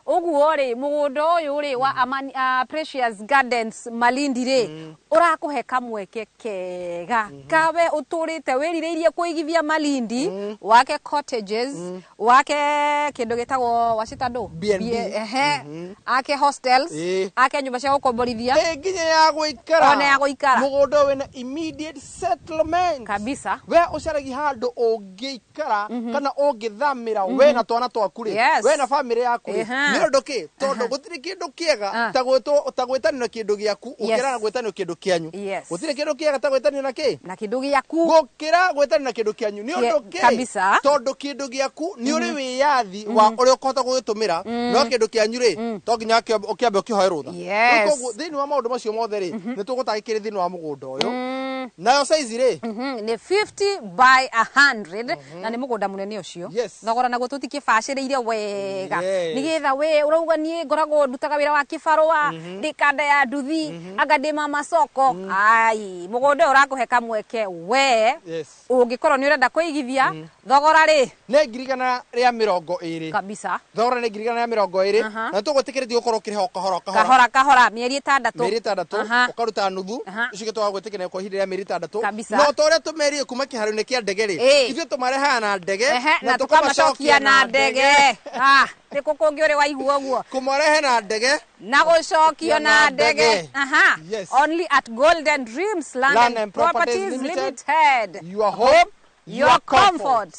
Ũguo rĩ, mũgũnda ũyũ rĩ wa Amani, Precious Gardens Malindi rĩ, ũrakũhe kamweke kega kawe ũtũrĩte wĩrirĩirie kũigithia Malindi, wake cottages, wake kĩndũ gĩtagwo wacita ndũ B&B. Ehe, ake hostels, Ĩĩ. ake nyũmba cia gũkomborithia. Ĩ nginya ya gũikara. Ona ya gũikara. Mũgũnda wĩna immediate settlement. Kabisa. We ũcaragia handũ ũngĩikara kana ũngĩthamĩra we na twana twaku rĩ, Yes. we na bamĩrĩ yaku rĩ. Ĩha. Nĩ ũndũ kĩ? Tondũ gũtirĩ kĩndũ kĩega Ah. ta gwĩtwo ta gwĩtanio na kĩndũ gĩaku Yes. ũkĩra na gwĩtanio kĩndũ kĩanyu. Yes. Gũtirĩ kĩndũ kĩega ta gwĩtanio na kĩ? Na kĩndũ gĩaku. Gũkĩra gwĩtanio na kĩndũ kĩanyu. Nĩ ũndũ kĩ? Kabisa. Tondũ kĩndũ gĩaku nĩ ũrĩ wĩyathi wa ũrĩa ũkũhota gũgĩtũmĩra, no kĩndũ kĩanyu rĩ, to nginya ũkĩambe ũkĩhoe rũtha. Yes. Rĩu koguo thĩinĩ wa maũndũ macio mothe rĩ, nĩ tũgũtangĩkĩrĩ thĩinĩ wa mũgũnda ũyũ. Nayo size rĩ, Nĩ 50 by 100 na nĩ mũgũnda mũnene ũcio. Yes. Thogora naguo tũtikĩbacĩrĩire wega. Yes. Nĩgetha we ũrauga niĩ ngoragwo ndutaga wĩra wa kĩbarũa, ndĩ kanda ya nduthi, anga ndĩ mama soko. Ai, mũgũnda ũyũ ũrakũhe kamweke we Yes. ũngĩkorwo nĩ ũrenda kũigithia thogora rĩ Nĩ 120,000. kabisa. Thogora nĩ 120,000. Aha. Na tũgwĩtĩkĩrĩtie gũkorwo ũkĩrĩha o kahora o kahora. Kahora kahora mĩeri 6. Mĩeri 6 Aha. ũkaruta nuthu Aha. icio tũgagwĩtĩkĩria kwa ihinda rĩa mĩeri 6. Kabisa. No ta ũrĩa tũmerie kuma kĩharo-inĩ kĩa ndege rĩ, Ĩĩ. ithuĩ tũmarehaga na ndege Ehe, na tũkamacokia na ndege. Ah, nĩ kũ kũngĩ ũrĩ waigua ũguo? Kũmarehe na ndege Na gũcokio na ndege. Aha. Yes. Only at Golden Dreams Land, Land and Properties Limited. Limited. Your home, your comfort.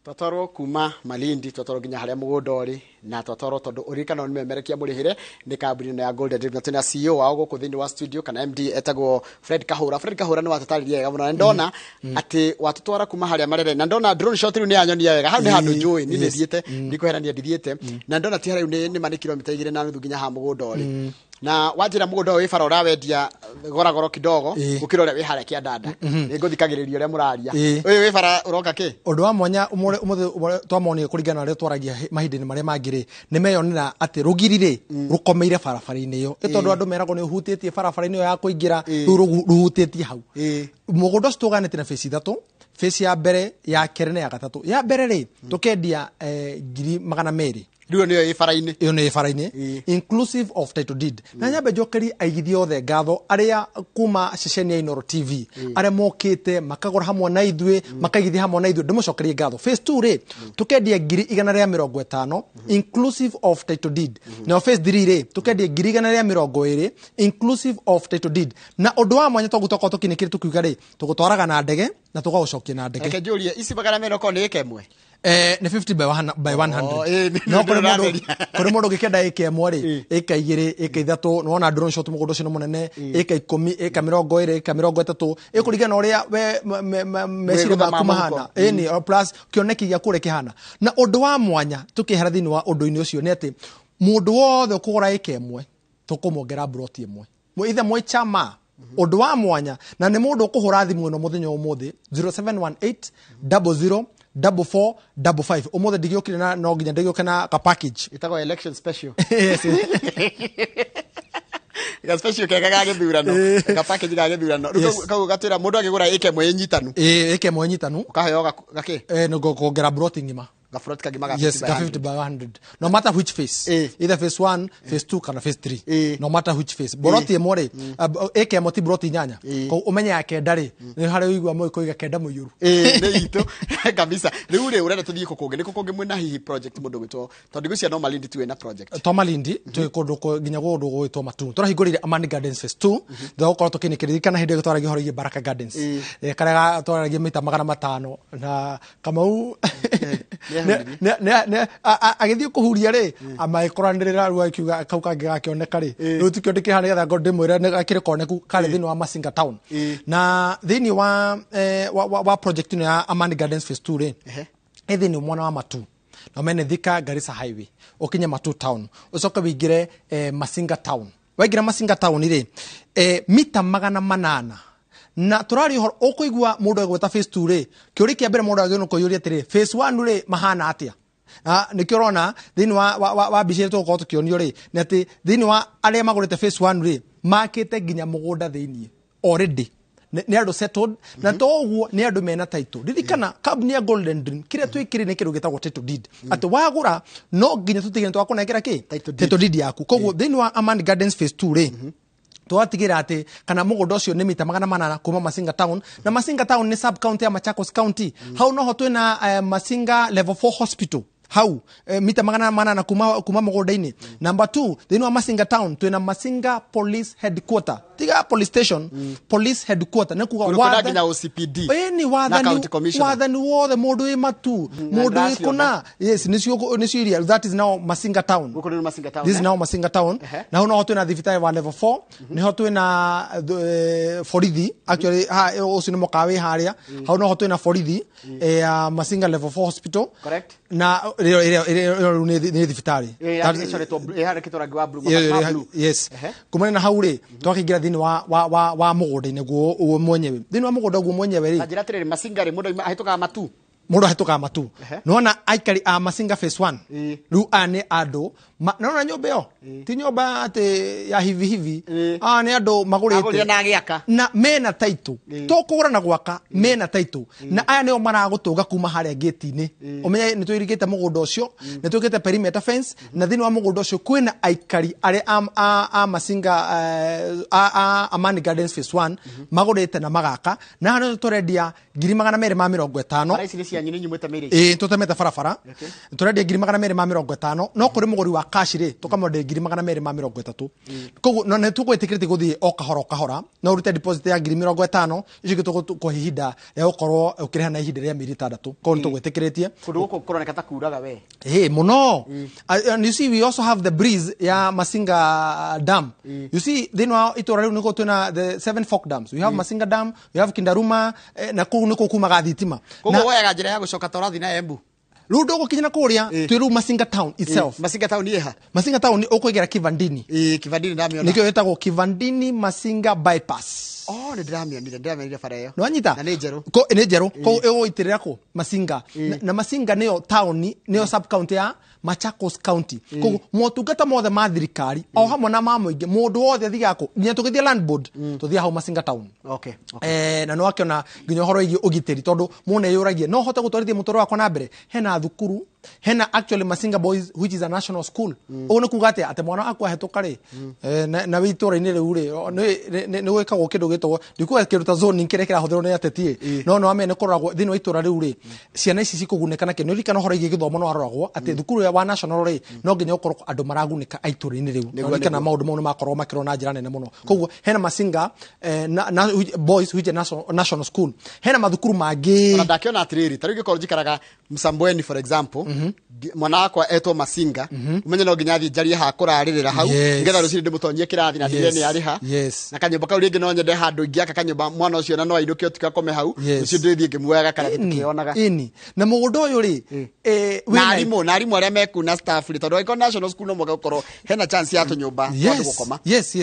Twatwarwo kuma Malindi, twatwarwo nginya harĩa mũgũnda ũrĩ, na twatwarwo tondũ ũririkano nĩ memerekia mũrĩhĩre nĩ kambuni ĩno ya Golden Dream, na twĩna CEO wao gũkũ thĩinĩ wa studio kana MD etagwo Fred Kahũra. Fred Kahũra nĩ watũtarĩria wega mũno na ndona atĩ watũtwara kuma harĩa Marere, na ndona drone shot rĩu nĩ yanyonia wega hau nĩ handũ njũĩ niĩ Yes. nĩthiĩte ndikũherania ndithiĩte, na ndona ti harĩa rĩu nĩ ma nĩ kilomita 2.5 nginya haha mũgũnda ũrĩ, na wanjĩra mũgũnda ũyũ wĩ bara ũrawendia goragoro kidogo Ĩĩ. gũkĩra ũrĩa wĩ harĩa kĩandanda. Nĩ ngũthikagĩrĩria ũrĩa mũraria. Ĩĩ. Ũyũ wĩ bara ũroka kĩ? Ũndũ wa mwanya ũmũthĩ twamonire kũringana na ũrĩa twaragia mahinda-inĩ marĩa mangĩ rĩ, nĩ meyonera atĩ rũgiri rĩ rũkomeire barabara-inĩ ĩyo, ĩ tondũ andũ meragwo nĩ ũhutĩtie barabara-inĩ ĩyo ya kũingĩra, rĩu rũhutĩtie hau. Mũgũnda ũcio tũganĩte na phase ithatũ, phase ya mbere, ya kerĩ na ya gatatũ. Ya mbere rĩ, tũkendia 200,000. Rĩu nĩyo ĩ bara-inĩ. Ĩyo nĩ bara-inĩ, inclusive of title deed. Na nyambe njokerie aigithia othe ngatho arĩa kuma ceceni ya Inooro TV, arĩa mokĩte makagũra hamwe na ithuĩ, makaigithia hamwe na ithuĩ, ndĩmũcokerie ngatho. Phase 2 rĩ, tũkendia 150,000 inclusive of title deed. Nayo phase 3 rĩ, tũkendia 120,000 inclusive of title deed. Na ũndũ wa mwanya toguo tokorwo tũkinyĩkĩre tũkiuga rĩ, tũgũtwaraga na ndege na tũgagũcokia na ndege. Reke njũrie, ici 200 okorwo nĩ ĩka ĩmwe? Nĩ 50 by 100, by 100. Oh, ĩ, No kũrĩ mũndũ ndĩratheria. kũrĩ mũndũ ũngĩkenda ĩka ĩmwe rĩ, ĩka 2, ĩka 3, nĩwona drone shot mũgũnda ũcio nĩ mũnene, ĩka 10, ĩka 20, ĩka 30, ĩkũringana na ũrĩa we meciria Wĩgũtha maku ma mahana. mũhuko. Ĩni, o plus kĩoneki gĩaku ũrĩa kĩhana. Na ũndũ wa mwanya tũkĩehera thĩinĩ wa ũndũ-inĩ ũcio nĩ atĩ mũndũ wothe ũkũgũra ĩka ĩmwe tũkũmwongera mburoti ĩmwe. Ithe mwĩ chama Ũndũ wa mwanya na nĩ mũndũ ũkũhũra thimũ ĩno mũthenya ũmũthĩ 0718 00 44 55. Ũmũthĩ ndigĩũkire na no nginya ndĩgĩũke na ka package. Ĩtagwo election special. Yes. Ga special kega ga gĩthurano, ga package ga gĩthurano. Rĩu kau gatwĩra mũndũ akĩgũra ĩka ĩmwe ĩnyitanu, Ĩĩ, ĩka ĩmwe nyitanu, ũkaheo gakĩ? Nĩngũkuongera broti ng'ima. Gaburoti kangima ga Yes, 50 by ka 100. 50 by 100, no matter which phase, either phase 1, phase 2 kana phase 3. No matter which phase, boroti ĩmwe rĩ, ĩka ĩmwe ti broti inyanya. Koguo ũmenye ya kenda rĩ, nĩ harĩa ũigua mũgĩkũiga kenda mũiyũru. Ĩĩ, nĩ itũ kabisa. Rĩu rĩ, ũrenda tũthiĩ kũ kũngĩ? Nĩ kũ kũngĩ mwĩna hihi project, mũndũ gwĩtwo, tondũ ngwĩciria no Malindi tu ĩna project? To Malindi, twĩ kũndũ nginya kũndũ gũgwĩtwo Matu. Tũrahingũrire Amani Gardens phase 2 thutha wa gũkorwo tũkĩnĩkĩririkana hĩndĩ ĩyo twaragia ũhoro wĩgiĩ Baraka Gardens. Karĩa twaragia mita 500 na Kamau agĩthiĩ kũhuria rĩ, amagĩkoranĩrĩra rĩu akiuga kau kangĩ gakĩoneka rĩ, rĩu tikĩo ndĩkĩha nĩgetha ngorwo ndĩmwĩre nĩ gakĩrĩ koneku karĩ thĩinĩ wa Masinga town. Na thĩinĩ wa, wa project ĩno ya Amani Gardens phase 2 rĩ, ĩ thĩinĩ mwena wa Matu na mene Thika Garissa Highway, ũkinye Matu town, ũcoke wĩingĩre Masinga town. Waingĩra Masinga town rĩ, mita 800 na tũraria ũhoro ũkũigua mũndũ agwĩta phase 2 rĩ, kĩũria kĩa mbere mũndũ agĩrĩirwo nĩ kwĩyũria atĩrĩ, phase 1 rĩ, mahana atĩa? Na nĩkĩo ũrona thĩinĩ wa mbica ĩrĩa tũgũkorwo tũkĩonio rĩ, nĩ atĩ thĩinĩ wa arĩa magũrĩte phase 1 rĩ, makĩte nginya mũgũnda thĩinĩ already. Nĩ andũ settled, na to ũguo, nĩ andũ mena title. Ririkana kambuni ya Golden Dream, kĩrĩa twĩkĩrĩ nĩ kĩndũ gĩtagwo title deed, atĩ wagũra no nginya tũtigĩre nĩ twakũnengera kĩ? Title deed. Title deed yaku. Koguo thĩinĩ wa Amani Gardens phase 2 rĩ, twatigĩra atĩ kana mũgũnda ũcio nĩ mita 800 kuma Masinga town, na Masinga town nĩ sub county ya Machakos County. Hau noho twĩna Masinga level 4 hospital hau, mita 800 kuma mũgũnda-inĩ. Number 2, thĩinĩ wa Masinga town twĩna Masinga police headquarter, tiga police station, police headquarter, nĩ kuga Kũndũ kwĩna nginya OCPD ĩni na county commissioner. Wathani wothe, mũndũ wĩ Matu, mũndũ wĩ ndĩraciona. kũna, yes, nĩcio iria. That is now Masinga town. Gũkũ nĩ Masinga town, This is eh? now Masinga town. Na hau noho twĩna thibitarĩ wa level 4, niho twĩna borithi actually. Ha, ũcio nĩ mũkawa wĩ harĩa. Hau noho twĩna borithi, ya Masinga level 4 hospital. Correct. Na ĩrĩa rĩu nĩ thibitarĩ. Ĩharĩkĩtwo rangi wa blue, ma blue. Yes. Kumana na hau rĩ, twakĩingĩra thĩinĩ wa mũgũnda-inĩ guo mwenyewe, thĩinĩ wa mũgũnda guo mwenyewe rĩ, Na njĩra atĩrĩrĩ, Masinga rĩ, mũndũ ahĩtũkaga Matu? Mũndũ ahĩtũkaga Matu. Nĩwona aikari a Masinga phase 1, rĩu aya nĩ andũ nĩwona nyũmba ĩyo ti nyũmba atĩ ya hivi hivi. Aya nĩ andũ Agũrire magũrĩte na agĩaka. Na mena title, to kũgũra na gwaka, mena title, na aya nĩo maragũtũnga kuma harĩa gate-inĩ. Ũmenye nĩ tũirigĩte mũgũnda ũcio, nĩ twĩkĩte perimeter fence, na thĩinĩ wa mũgũnda ũcio kwĩna aikari arĩa a Masinga, a Amani Gardens phase 1 magũrĩte na magaka, na haha nĩho tũrendia 250,000. Bara ici nĩ cianyu, nĩ nyumĩte mĩrĩ. Ĩĩ, tũtemete barabara. Tũrendia 250,000, no kũrĩ mũgũri wa cash rĩ, tũkamwenderia 230,000. Koguo no nĩ tũgwĩtĩkĩrĩtie gũthiĩ o kahora o kahora, no ũrute deposit ya 50,000, icio ingĩ tũgũkũhe ihinda rĩa gũkorwo ũkĩrĩha na ihinda rĩa mĩeri 6. Koguo nĩ tũgwĩtĩkĩrĩtie. Kũndũ gũkũ kũroneka ta kuraga we. Hey, muno. And you see, we also have the breeze ya Masinga Dam. You see, thĩinĩ wa itũra rĩu nĩkuo twĩna the seven fork dams. We have Masinga Dam, we have Kindaruma, na kũu nĩkuo kumaga thitima. Koguo woyaga njĩra ya gũcoka ta ũrathiĩ na Embu? Rĩu ndũgũkinya na kũrĩa, twĩ rĩu Masinga town itself. Masinga town ĩha? Masinga town ũkũigĩra Kivandini. Ĩĩ, Kivandini ndamĩona. Nĩkĩo ĩtagwo Kivandini Masinga bypass. Oh, nĩ ndĩramĩonire bara ĩyo. Nĩwanyita? Na nĩ njerũ. Nĩ njerũ. Koguo ĩgũitĩrĩra kũ Masinga, na Masinga nĩyo taũni, nĩyo sub county ya Machakos County. Koguo motungata mothe ma thirikari o hamwe na ma mũingĩ, mũndũ wothe athiaga kũ? Nginya tũgĩthiĩ land board, tũthiĩ hau Masinga town. Na nĩ wakĩona nginya ũhoro wĩgiĩ ũgitĩri, tondũ mũndũ nĩeyũragia no hote gũtwarithia mũtũrĩre wakwa na mbere. Hena thukuru, hena actually Masinga Boys, which is a national school. Ũguo nĩ kuga atĩa? Atĩ mwana waku ahĩtũka rĩ, na wĩ itũra-inĩ rĩu rĩ, nĩ gwĩkagwo kĩndũ gĩtagwo, ndikuga kĩndũ ta zoning kĩrĩa kĩrahũthĩrwo nĩ ateti ĩ, no nĩ wamenya nĩ kũroragwo thĩinĩ wa itũra rĩu rĩ, ciana ici cikũgunĩka nakĩ. Nĩ ũririkana ũhoro wĩgiĩ gĩthomo, no waroragwo atĩ thukuru ũrĩa wa national rĩ, no nginya ũkorwo andũ maragunĩka a itũra-inĩ rĩu. Na ũririkana maũndũ mau nĩ makorwo makĩrorwo na njĩra nene mũno. Koguo hena Masinga na Boys, which is national school, hena mathukuru mangĩ. Ona ndakĩona atĩrĩrĩ, ta rĩu ingĩkorwo njikaraga Msambweni, for example, Mwana wakwa etwo Masinga, umenye no nginya thiĩ njarie ha kũrarĩrĩra hau, nĩgetha rũcinĩ ndĩmũtonyie kĩrathi na ndige nĩ arĩha. Na kanyũmba kau rĩngĩ no nyende handũ ingĩaka kanyũmba mwana ũcio na no ainũke ũtukũ akome hau. Rũciũ ndĩthiĩ ngĩmuoyaga karathi tũkĩonaga. Ĩni, na mũgũnda ũyũ rĩ, na arimũ arĩa mekuna staff rĩ, tondũ angĩkorwo national school no mũhaka gũkorwo hena chance ya tũnyũmba twa andũ gũkoma. Yes.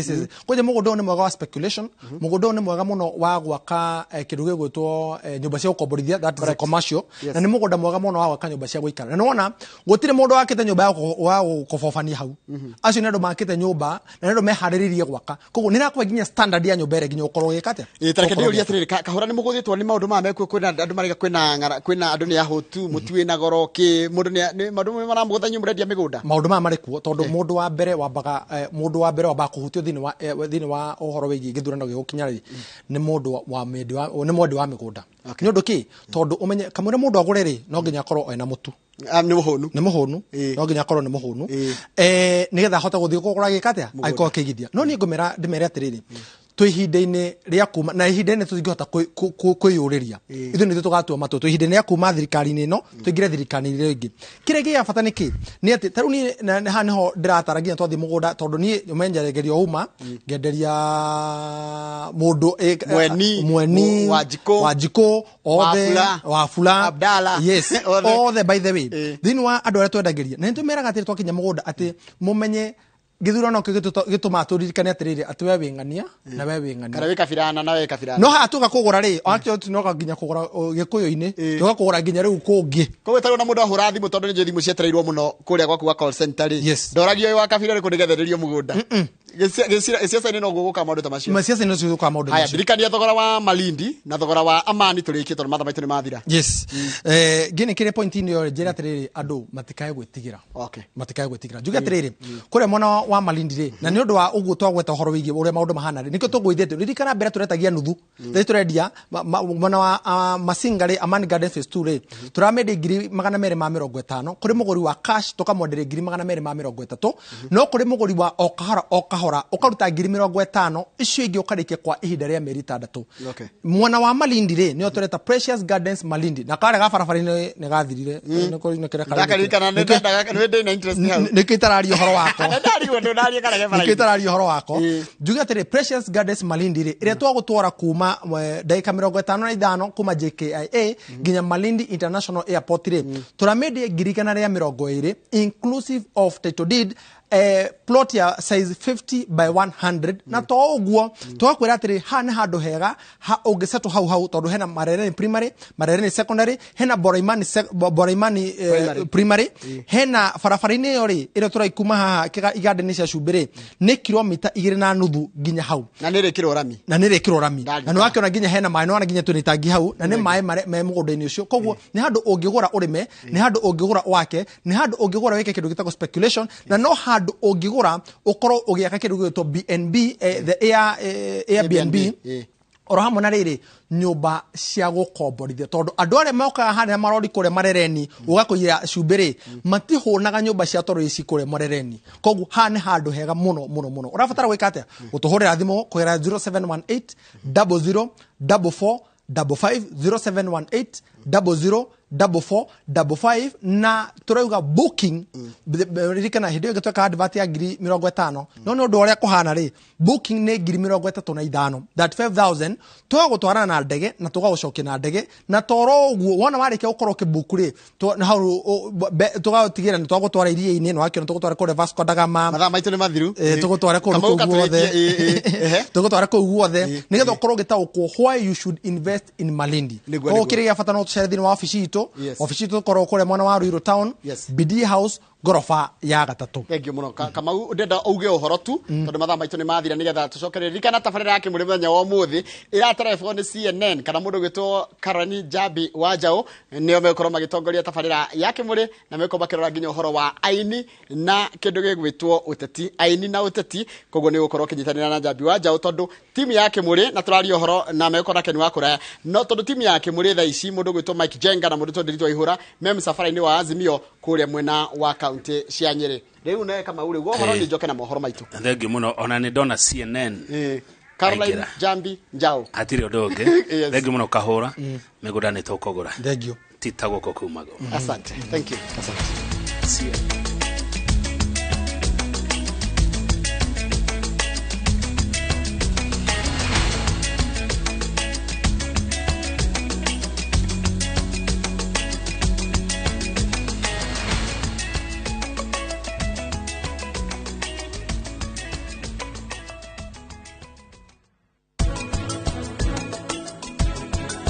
Kwanja mũgũnda ũyũ nĩ mwega wa speculation. Mũgũnda ũyũ nĩ mwega mũno wa gwaka kĩndũ gĩgwĩtwo nyũmba cia gũkomborithia, that is a commercial. Na nĩ mũgũnda mwega mũno wa gwaka nyũmba cia gũikara. Na nĩwona gũtirĩ mũndũ wakĩte nyũmba ya gũkobobania hau. Acio nĩ andũ makĩte nyũmba na nĩ andũ meharĩrĩirie gwaka, koguo nĩ ĩrakũhe nginya standard ya nyũmba ĩrĩa nginya ũkorwo ũgĩka atĩa. Ĩ, ta reke ndĩũrie atĩrĩrĩ, Kahũra, nĩ mũgũthĩtwo nĩ maũndũ maya mekuo? Kwĩna andũ maraiga kwĩna ng'ara, kwĩna andũ nĩ ahũtu, mũtu wĩna goro, kĩ mũndũ nĩ maũndũ mamwe maramũgũtha inyuĩ mũrendia mĩgũnda. Maũndũ maya marĩ kuo tondũ mũndũ wa mbere wambaga kũhutio thĩinĩ wa ũhoro wĩgiĩ gĩthurano gĩgũkinya rĩ, nĩ mũndũ wa mwendi wa nĩ mwendi wa mĩgũnda. Nĩ ũndũ kĩ? Tondũ ũmenye kamũira mũndũ agũre rĩ, no nginya akorwo ena mũtu. Ah, nĩ mũhũnu. Nĩ mũhũnu. No nginya akorwo nĩ mũhũnu, nĩgetha ahote gũthiĩ kũgũra gĩka atĩa, angĩkorwo akĩigithia. No niĩ ngũmera ndĩmere atĩrĩrĩ, twĩ ihinda-inĩ rĩa kuma na ihinda-inĩ tũtingĩhota kwĩyũrĩria, ithuĩ nĩthuĩ tũgatua matua. Twĩ ihinda-inĩ rĩa kuma thirikari-inĩ ĩno tũingĩre thirikari-inĩ ĩrĩa ĩngĩ. Kĩrĩa gĩa bata nĩ kĩ? Nĩ atĩ ta rĩu niĩ haha nĩho ndĩratara nginya twathiĩ mũgũnda, tondũ niĩ ũmenyeregeria uma ngenderia mũndũ Mweni, Mweni, Wanjikũ, Wanjikũ othe, Wafula, Wafula, Abdalla, yes, othe. Othe, by the way, thĩinĩ wa andũ arĩa twendagĩria, na nĩtũmeraga atĩrĩ twakinya mũgũnda atĩ mũmenye gĩthurano kĩo gĩtũmaga tũririkane atĩrĩrĩ, atĩ we wĩ ng'ania na we wĩ ng'ania, kana wĩ kabirana na wĩ kabirana. No haha tuga kũgũra rĩ, actually tinoka nginya kũgũra gĩkũyũ-inĩ, tuga kũgũra nginya rĩu kũngĩ. Koguo tarĩu na mũndũ ahũra thimũ, tondũ nĩ njũĩ thimũ cietereirwo mũno kũrĩa gwaku gwa call center rĩ, ndoragio wĩ wa kabira rĩkũ nĩgetha enderio mũgũnda. Gĩciaca-inĩ no gũgũka maũndũ ta macio. Maciaca-inĩ no cigũka maũndũ Haya, macio. ndirikania thogora wa Malindi na thogora wa Amani tũrĩkie, tondũ mathaa maitũ nĩ mathira. Yes, ngĩnĩ kĩrĩa point-inĩ ĩyo rĩ, njĩre atĩrĩrĩ, andũ matikae gwĩtigĩra. Matikae gwĩtigĩra. Njuge atĩrĩrĩ, kũrĩa mwena wa Malindi rĩ, na nĩ ũndũ wa ũguo twagweta ũhoro wĩgiĩ ũrĩa maũndũ mahana rĩ, nĩkĩo tũgũithĩte. Ririkana mbere tũretagia nuthu, rĩu tũrendia mwena wa Masinga rĩ, Amani Garden Phase 2 rĩ, tũramendia 250,000 kũrĩ mũgũri wa cash, tũkamwenderia 230,000. No kũrĩ mũgũri wa o kahora o kahora, ũkaruta 50,000, icio ingĩ ũkarĩkia kwa ihinda rĩa mĩeri 6. Mwena wa Malindi rĩ, nĩyo tũreta Precious Gardens Malindi, na karĩa ga barabara-inĩ nĩ gathirire. Nĩ kĩrĩa Ndakaririkana, nĩ ndendaga, nĩ ndĩ na interest hau. Nĩkĩo itararia ũhoro wako. Ndarigwo ndũnarie kana Nĩkĩo barabara-inĩ. itararia ũhoro wako. Njuge atĩrĩ, Precious Gardens Malindi rĩ, ĩrĩa twagũtwara kuma ndagĩka 55 kuma JKIA nginya Malindi International Airport rĩ, tũramĩendia 120,000 inclusive of title deed, plot ya size 50 by 100. Na to ũguo, tũgakwĩra atĩrĩ, haha nĩ handũ hega ha ũngĩsettle hau hau, tondũ hena Marereni Primary, Marereni Secondary, hena Boraimani, Boraimani Primary. Primary, hena barabara-inĩ ĩyo rĩ, ĩrĩa tũraikuma haha iganda-inĩ cia cumbĩ rĩ, nĩ kilomita 2.5 nginya hau. Na nĩ rĩkĩrwo rami. Na nĩ rĩkĩrwo rami. Ndarikana. Na nĩ wakĩona nginya hena maĩ, nĩwona nginya twĩna itangi hau, na nĩ maĩ me mũgũnda-inĩ ũcio. Koguo nĩ handũ ũngĩgũra ũrĩme, nĩ handũ ũngĩgũra wake, nĩ handũ ũngĩgũra wĩke kĩndũ gĩtagwo speculation, na no handũ ũngĩgũra ũkorwo ũgĩaka kĩndũ gĩgwĩtwo BNB, the Airbnb, oro hamwe na rĩrĩ nyũmba cia gũkomborithia, tondũ andũ arĩa mokaga harĩa marori kũrĩa Marereni gũka kũiya cumbĩ rĩ, matihũnaga nyũmba cia toro ici kũrĩa Marereni. Koguo haha nĩ handũ hega mũno mũno mũno. Ũrabatara gwĩka atĩa? Gũtũhũrĩra thimũ kũgerera 0718 00 44 55, 0718 00 44 55. Na tũrauga booking, ririkana hĩndĩ ĩyo ĩngĩ tweka advert ya 50,000, no nĩ ũndũ wa ũrĩa kũhana rĩ, booking nĩ 35,000, 35,000. Tũgagũtwara na ndege na tũgagũcokia na ndege. Na toro ũguo wona warĩkia gũkorwo ũkĩbook rĩ, hau tũgagũtigĩra nĩ twagũtwara iria-inĩ, nĩ wakĩona tũgũtwara kũrĩa Vasco da Gama. Mathaa maitũ nĩ mathiru. Tũgũtware kũndũ Kamau kũu guothe. katũrĩkie, ĩ, ehe. Tũgũtware kũu guothe nĩgetha ũkorwo ũgĩtaũkwo why you should invest in Malindi. Koguo kĩrĩa gĩa bata no tũcere thĩinĩ wa obici itũ. Obici itũ tũkoragwo kũrĩa mwena wa Ruiru Town, Bidii House, ngoroba ya gatatũ. Thank you mũno. Kamau, ndenda uge ũhoro tu, tondũ mathaa maitũ nĩ mathira, nĩgetha tũcokererie. Ririkana tabarĩra ya Kĩmũrĩ mũthenya wa ũmũthĩ ĩraterebwo nĩ CNN, kana mũndũ ũgwĩtwo Karani Njambi wa Njaũ, nĩo megũkorwo magĩtongoria tabarĩra ya Kĩmũrĩ, na megũkorwo makĩrora nginya ũhoro wa aini na kĩndũ gĩgwĩtwo ũteti, aini na ũteti. Koguo nĩ ũgũkorwo ũkĩnyitanĩra na Njambi wa Njaũ, tondũ timu ya Kĩmũrĩ na tũraria ũhoro na megũkorwo na Ken wa kũraya, no tondũ timu ya Kĩmũrĩ thaa ici mũndũ ũgwĩtwo Mike Jenga na mũndũ ũgwĩtwo Ndiritu Waihũra me mũcabara-inĩ wa Azimio kũrĩa mwena wa kaunti cia Nyĩrĩ. Rĩu ne Kamau, rĩu ũhoro nĩ njoke na mohoro maitũ. Thengiũ mũno, ona nĩ ndona CNN. Caroline Aingĩra. Njambi Njau. Hatirĩ ũndũ ũngĩ. Yes. Thengiũ mũno Kahũra, mĩgũnda nĩ tũkũgũra. Thank you. Ti ta gũkũ kumagwo. Asante, thank you. Asante. CNN.